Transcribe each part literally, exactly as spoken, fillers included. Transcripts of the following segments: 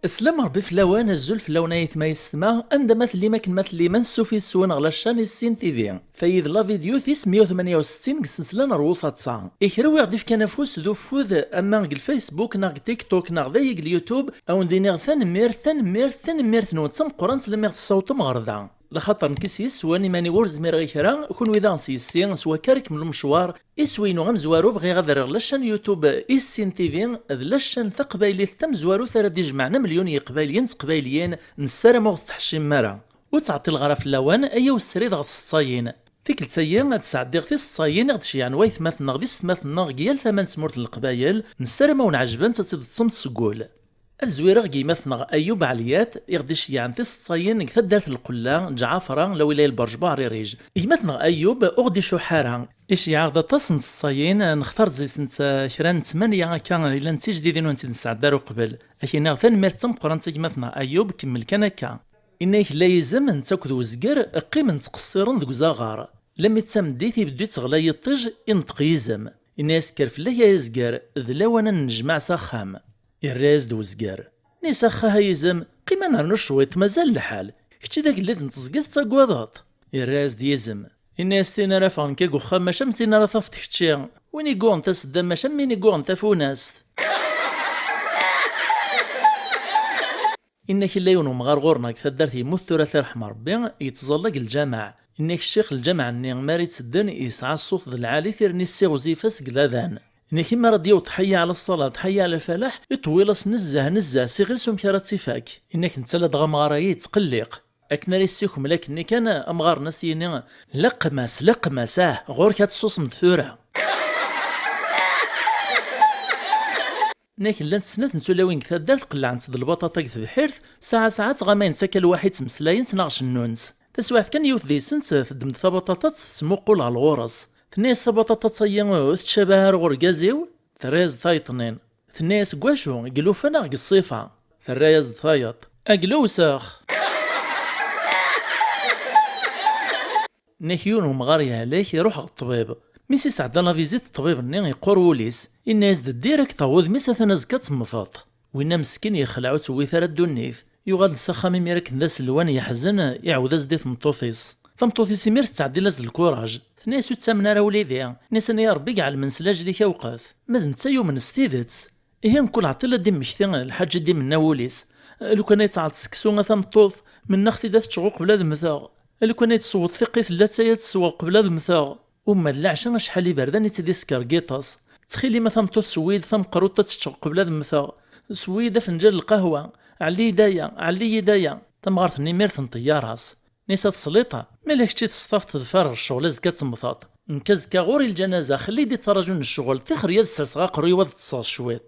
Sslam Ṛebbi fell-awen, azul fell-awen ay aytma yessetma, anda ma tellim akken ma tellim, ansuf yes-wen ɣer la chaîne Issin T V. Tayi d la vidéo tis meyya u tmenya u settin deg ssensla n Rwu Taḍsa. I kra wi ɣ-d-ifkan afus d ufud, ama deg Facebook neɣ deg TikTok neɣ dayi deg YouTube, a wen-d-iniɣ tanemmirt, tanemmirt, tanemmirt-nwen d tameqqrant lemmi ɣ-tessawḍem ɣer da. Laxaṭer nekk s yes-wen iman-iw ur zmireɣ i kra, kunwi daɣen s yes-i, s wakka ara ikemmel umecwar. Iswi-inu amezwaru, bɣiɣ ad rreɣ la chaîne YouTube Issin T V, d la chaîne taqbaylit tamezwarut ara d-ijemɛen amelyun n Yiqbayliyen d Teqbayliyin, nessaram ur ɣ-tettḥeccimem ara. Ur ttɛeṭṭileɣ ara fell-awen, ayaw srid ɣer tseḍsayin. Tikkelt-agi ad d-sɛeddiɣ tiseḍsayin i ɣ-d-ceyyɛen waytmaten-nneɣ d yessetmaten-nneɣ deg yal tama n tmurt n Leqbayel, nessaram a wen-ɛejbent ad tt-id-teṭṭsemt seg wul. Ad zwireɣ deg gma-tneɣ Ayub Ɛliyat, i ɣ-d-iceyyɛen tiseḍsayin deg taddart n Lqella, Ǧɛafra, la wilaya n Lberǧ Buɛririj. Gma-tneɣ Ayub ur ɣ-d-icuḥḥ ara. Iceyyeɛ-aɣ-d aṭas n tseḍsayin, nextar deg-sent, eh, kra n tmanya akka, yellan d tijdidin ur nent-id-nesɛedda ara uqbel. Ad k-iniɣ tanemmirt d tameqqrant a gma-tneɣ Ayub, kemmel kan akka. Inna-yak la yizem, netta akked wezger, qqimen ttqeṣṣiren deg uzaɣar. Lammi d tameddit, ibeddu yettɣlay yiṭij, inṭeq yizem. Inna-yas kker fell-ak ay azger, d lawan ad nennejmaɛ s axxam. Irra-yas-d wezger. Inna-yas ax a yizem, qqim ad nernu cwiṭ, mazal lḥal. Kečči d agellid n teẓgi tettagadeḍ? Irra-yas-d yizem. Inna-yas tin ara ffɣen akka deg uxxam mačči am tin ara tafeḍ kečči. Win i yuɣen tasedda mačči am win i yuɣen tafunast. Inna-k illa yiwen umɣar ɣur-neɣ deg taddart yemmut tura ad t-irḥem Rebbi, yettẓalla deg lǧameɛ. Inna-k ccix n lǧameɛ-nni mi ara ittedden yesɛa ṣṣut d lɛali, tirni ssiɣzif-as deg ladan. Inna-k imi ara d-yaweḍ ḥayya ɛla ṣṣalat, ḥayya ɛla lfalaḥ, iṭewwil-as nezzeh nezzeh s iɣil s umek ara tt-ifak. Inna-k netta ladɣa amɣar-agi yettqelliq. Akken ara yessukmel akkenni kan, amɣar-nni ad s-yini, leqqem-as, leqqem-as, ah, ɣur-k ad tessusmeḍ tura. Inna-k llant snat n tulawin deg taddart qellɛent-d lbaṭaṭa deg tebḥirt, saɛa saɛa ttɣamayent akka lwaḥi ttmeslayent neɣ cennunt. Taswiɛt kan yiwet deg-sent teddem-d tabaṭaṭat tettmuqul ɣer ɣur-s. Tenna-yas tabaṭaṭat-agi ur tettcabah ara ɣer urgaz-iw? Terra-yas-d tayeḍ-nni. Tenna-yas deg wacu, deg llufan neɣ deg ṣṣifa? Terra-yas-d tayeḍ. Aglewsex! Nnak yiwen umɣar yehlek, iruḥ ɣer ṭṭbib. Mi s-isɛedda la visite ṭṭbib-nni, iqqur wul-is. Inna-yas-d direct ɣer wudem-is atan azekka ad temmteḍ. Winna meskin yexleɛ ur tewwit ara ddunit. Yuɣal-d s axxam imir akken d aselwan yeḥzen, iɛawed-as-d i tmeṭṭut-is. Tameṭṭut-is imir tettɛeddi-as-d lkuraj. Tenna-yas ur ttamen ara wlidi. Inna-yas aniya Rebbi i iɛelmen s lajel-ik awqet. Ma d netta yumen s tidet. Ihi mkul ɛeṭṭil ad d-immekti lḥaǧ i d-imenna wul-is. Lukan ay tɛelleḍ seksu a tameṭṭut, mennaɣ-t-id ad t-ččeɣ uqbel ad mmteɣ. Lukan ay tesweḍ tiqqit n latay ad tt-sweɣ qbel ad mmteɣ. Uma d leɛca acḥal iberdan i tt-id-isker giṭas. Ttxil-m a tameṭṭut sewwi-yi-d tameqqrut ad tt-ččeɣ qbel ad mmteɣ. Sewwi-yi-d afenǧal n lqahwa. Ɛelli-yi-d aya, ɛelli-yi-d aya. Tamɣart-nni imir tenṭeyyaṛ-as. Nisa tesliṭ, ma la kečči testaft teffer ccɣel azekka ad temmteḍ. Nekk azekka ɣur-i lǧanaza, xelli-d ittraǧun ccɣel, tixer-iyi ad sserseɣ aqerruy-iw ad ṭṭseɣ cwiṭ.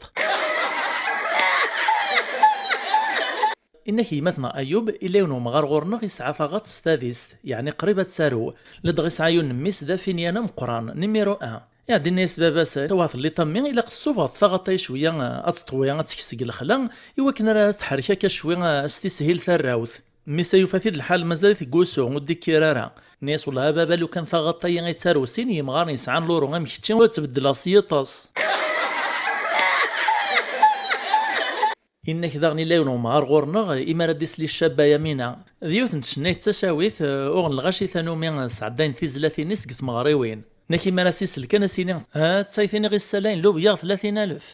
Inna-k yemma-tneɣ Ayub, illa yiwen umɣar ɣur-neɣ yesɛa taɣaṭ s tadist, yeɛni qrib ad tarew. Ladɣa yesɛa yiwen n mmi-s d afinyan ameqqran, numéro un. Iɛeddi inna-yas baba-s, tawaɣ telliḍ a mmi, ilaq tessufɣeḍ taɣaṭ-a cwiya, ad teṭwi, ad tekkes deg lexla, iwakken ara tḥerrek akka cwi, ad s-tishil tarrawt. Mmi-s a yufa-t-id lḥal mazal-it deg wusu, ur d-ikkir ara. Nni-as wellah a baba, lukan taɣaṭ-agi ay d tarew sin yemɣaren yesɛan luru am kečči, ur ttbeddleɣ s yiṭes. Inna-k daɣen illa yiwen umɣar ɣur-neɣ, imi ara d-isli ccaba Yamina. D yiwet n tcennayt d tacawit, eh, uɣen lɣaci tanumi, eh, sɛeddayen tizlatin-is deg tmeɣriwin. Inna-k imi ara s-isel kan a s-ini, ha, d taytini i ɣ-issalayen lubya ɣ tlatin alef.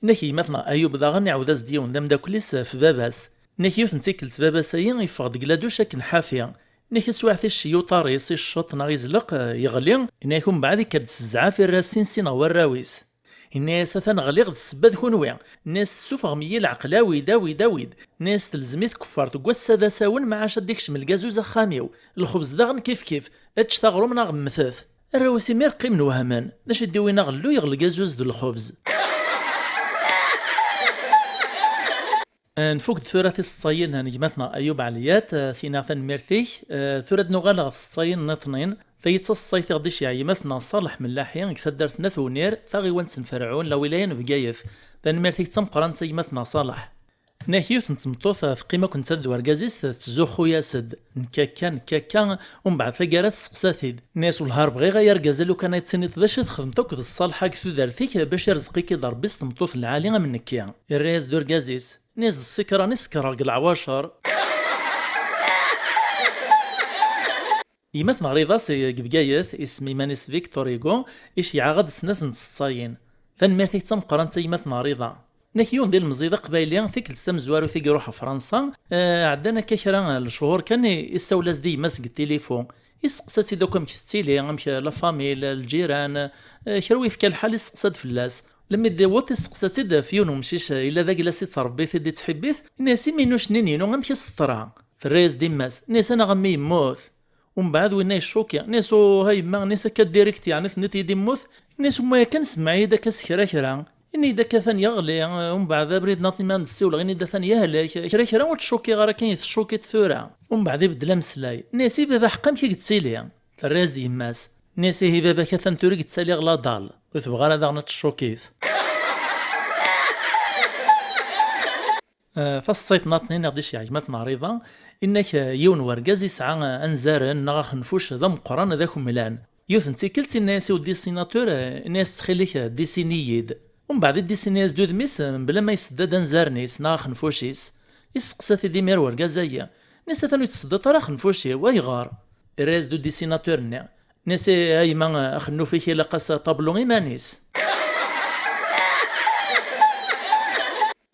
Inna-k yemma-tneɣ Ayub daɣen iɛawed-as-d yiwen d ameddakel-is ɣef baba-s. Inna-k yiwet n tikkelt baba-s-ayi yeffeɣ-d deg laduc akken ḥafi. Inna-k taswiɛt iceyy uṭar-is, icceṭ neɣ izleq, eh, yeɣli. Inna-k umbeɛd ikker-d s zzɛaf irra sin sin ɣer warraw-is. Inna-yas atan ɣliɣ d ssebba d kunwi. Inna-yas tessufɣem-iyi leɛqel, awi-d, awi-d, awi-d. Inna-yas telzem-it tkeffart deg wass-a d asawen, maɛac ad d-ikcem lgazuz axxam-iw. Lxubz daɣen kif kif. Eččet aɣrum neɣ mmtet. Arraw-is imir qqimen wehmen. D acu i d-iwin aɣelluy ɣer lgazuz d lxubz? Nfuk-d tura tiseḍsayin n gma-tneɣ Ayub Ɛliyat, eh, s-iniɣ tanemmirt-ik. Eh, tura ad nuɣal ɣer tseḍsayin nniḍnin. Tayi d taseḍsayt i ɣ-d-iceyyeɛ gma-tneɣ Ṣaleḥ Mellaḥi, deg taddart n At Unir, taɣiwant n Ferɛun, la wilaya n Bgayet. Tanemmirt-ik d tameqqrant a gma-tneɣ Ṣaleḥ. Nna-k yiwet n tmeṭṭut teqqim akk nettat d urgaz-is, tettzuxxu-yas-d, nekk akka, nekk akka. Umbeɛd taggara tesseqsa-t-id, nna-yas: "Wellah ar bɣiɣ ay argaz, a lukan ay d-tiniḍ d acu i txedmeḍ akked ṣṣaleḥ-a deg tudert-ik bac irzeq-ik-id Ṛebbi s tmeṭṭut lɛali am nekki." Irra-yas-d urgaz-is, nna-yas: "D ṣṣikran i sekreɣ deg leɛwacer." Yemma-tneɣ Riḍa seg Bgayet, isem iman-is Victor Hugo, iceyyeɛ-aɣ-d snat n tseḍsayin. Tanemmirt-ik d tameqqrant a yemma-tneɣ Riḍa. Nna-k yiwen d ilemẓi d aqbayli, tikkelt tamezwarut i iruḥ ɣer Fransa, eh, ɛeddan akka kra n lechuṛ kan, i, issawel-as-d i yemma-s deg tilifu. Isteqsa-tt-id akk amek tettili, amek la famille, lǧiran, eh, kra u yefka lḥal isteqsa-d fell-as. Lemmi d-iwweḍ isteqsa-tt-id ɣef yiwen umcic, eh, yella d aglas ittṛebbi-t-id ittḥibbi-t, inna-yas: "Imi inucen-nni-inu amek i s-teḍra?" Terra-yas-d yemma-s, inna-yas: "Anaɣ a mmi yemmut." Umbeɛd winna yeccuki, inna-yas: "Uh, a yemma," inna-yas, "akka direct, yeɛni tenniḍ-iyi-d yemmut?" Inna-yas: "Uma yakan semmeɛ-iyi-d akka s kra kra. Ini-yi-d akka atan yeɣli, umbeɛd abrid nniḍen ma d-ssiwleɣ, ini-d atan yehlek, kra kra ur ttcukkiɣ ara, akken teccukiḍ tura." Umbeɛd ibeddel ameslay, inna-yas: "I baba ḥeqqa amek i yettili?" Terra-yas-d yemma-s, inna-yas: "Ihi baba-k atan tura i yettali ɣer ladal, ur tebɣa ara daɣen ad teccukiḍ." Eh, taseḍsayt nniḍen i ɣ-d-iceyyeɛ gma-tneɣ Riḍa, inna-k, eh, yiwen wergaz yesɛa, eh, anzaren neɣ axenfuc d ameqqran d akemlan. Yiwet n tikkelt inna-yas i udisinatur, eh, inna-yas: "Ttxil-k, eh, disini-yi-d." Umbeɛd iddisina-yas-d udem-is, eh, mebla ma yessedda-d anzaren-is neɣ axenfuc-is. Isteqsa-t-id imir wergaz-agi, inna-yas: "Atan ur d-tesseddaḍ ara axenfuc-iw, ayɣer?" Irra-yas-d udisinatur-nni, inna-yas: "A yemma, axennuf-ik ilaq-as ṭablu iman-is."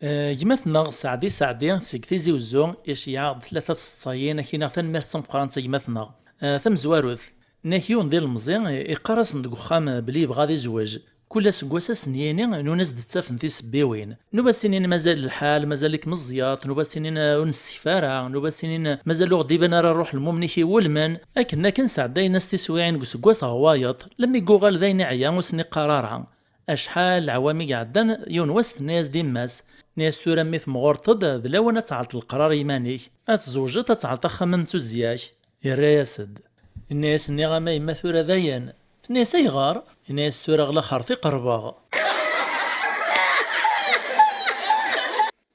Eh, gma-tneɣ Seɛdi Seɛdi seg Tizi Uzzu iceyyeɛ-aɣ-d tlata tseḍsayin, ad k-iniɣ tanemmirt d tameqqrant a gma-tneɣ. Eh, tamezwarut, inna-k yiwen d ilemẓi, eh, iqqar-asen deg uxxam, eh, belli yebɣa ad izweǧ. Kul aseggas ad sen-yini, nuna as-d-ttafen tisebbiwin. Nuba as-inin mazal lḥal, mazal-ik meẓẓiyeḍ, nuba as-inin, eh, ur nessekf ara, nuba as-inin, eh, mazal ur ɣ-d-iban ara ṛṛuḥ lmumen-ik iwulmen. Akken akken sɛeddayen-as tiswiɛin deg useggas ɣer wayeḍ, lemmi yuɣal d ayen iɛya ur sen-iqqar ara. Acḥal leɛwam i iɛeddan, yiwen wass tenna-yas-d yemma-s, tenna-yas: "Tura mi temɣureḍ-d, d lawan ad tɛelleḍ leqrar i yiman-ik, ad tzewǧeḍ, ad tɛelleḍ axxam am tuzzya-k." Yerra-yas-d. Yenna-yas: "Nniɣ-am a yemma tura dayen." Tenna-yas: "Ayɣer?" Yenna-yas: "Tura ɣ laxert i qerbeɣ."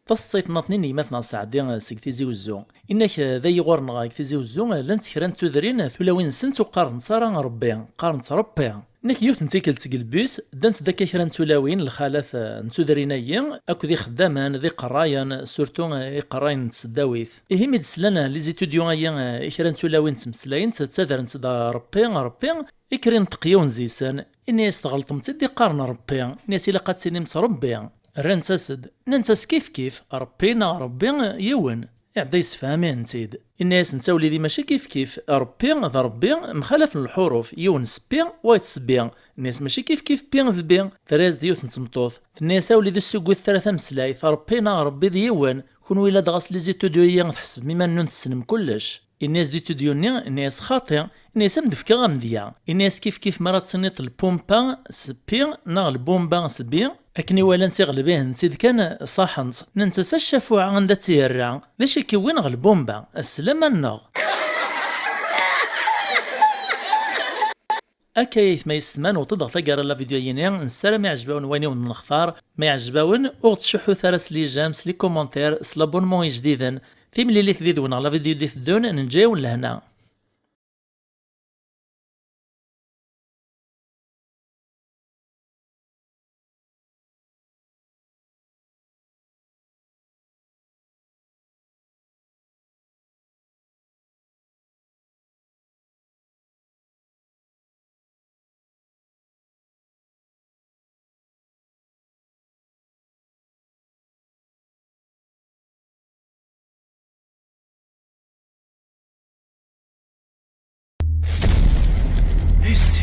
Taseḍsayt nniḍen n yemma-tneɣ Seɛdi seg Tizi Uzzu. Inna-k, d ayi ɣur-neɣ deg Tizi Uzzu, llant kra n tudrin, tulawin-nsent ur qqarent ara Ṛebbi, qqarent Ṛebbi. Inna-k yiwet n tikkelt deg lbus, ddant-d akka kra n tulawin, lxalat, eh, n tudrin-ayi, akked ixeddamen, d iqerrayen, surtout, eh, iqerrayen n tseddawit. Ihi mi d-slan, eh, les étudiants-ayi, eh, i kra n tulawin ttmeslayent, ttadrent-d Ṛebbi, Ṛebbi, ikker inṭeq yiwen zi-sen, inna-yas: "Tɣelṭemt-id iqqaren Ṛebbi, inna-yas ilaq ad tinimt Ṛebbi." Rrant-as-d, nnant-as: "Kif kif, Ṛebbi neɣ Ṛebbi yiwen." Iɛedda yessefham-ihent-id. Inna-yas netta wlidi mačči kif kif, Ṛebbi d Ṛebbi mxalafen lḥuruf, yiwen s P, wayeḍ s B. Inna-yas mačči kif kif P d B. Terra-yas-d yiwet n tmeṭṭut. Tenna-yas: "A wlidi ur ssuggutet ara tameslayt, Ṛebbi neɣ Ṛebbi d yiwen. Kunwi ladɣa s les étudiants-ayi tḥesbem iman-nwen tessnem kullec." Inna-yas-d étudiant-nni, inna-yas: "Xaṭi." Inna-yas: "Am d-fkeɣ amedya." Inna-yas: "Kif kif mi ara tiniḍ lpumpa s P neɣ lbumba s B." Akken i walant iɣelbihen-tt-id kan, ṣaḥent. Nnant-as: "A ccafuɛ, anda tt-yerra? D acu i k-iwwin ɣer lbumba? Sslam-aneɣ." Akka ay aytma yessetma, newweḍ-d ɣer taggara n la vidéo-yini. Nessaram iɛjeb-awen wayen i wen-nextar. Ma iɛjeb-awen, ur ɣ-ttcuḥḥut ara s les j'aime, s les commentaires, s l'abonnement ijdiden. Timlilit did-wen ɣer la vidéo d-iteddun, neǧǧa-yawen lehna. Et si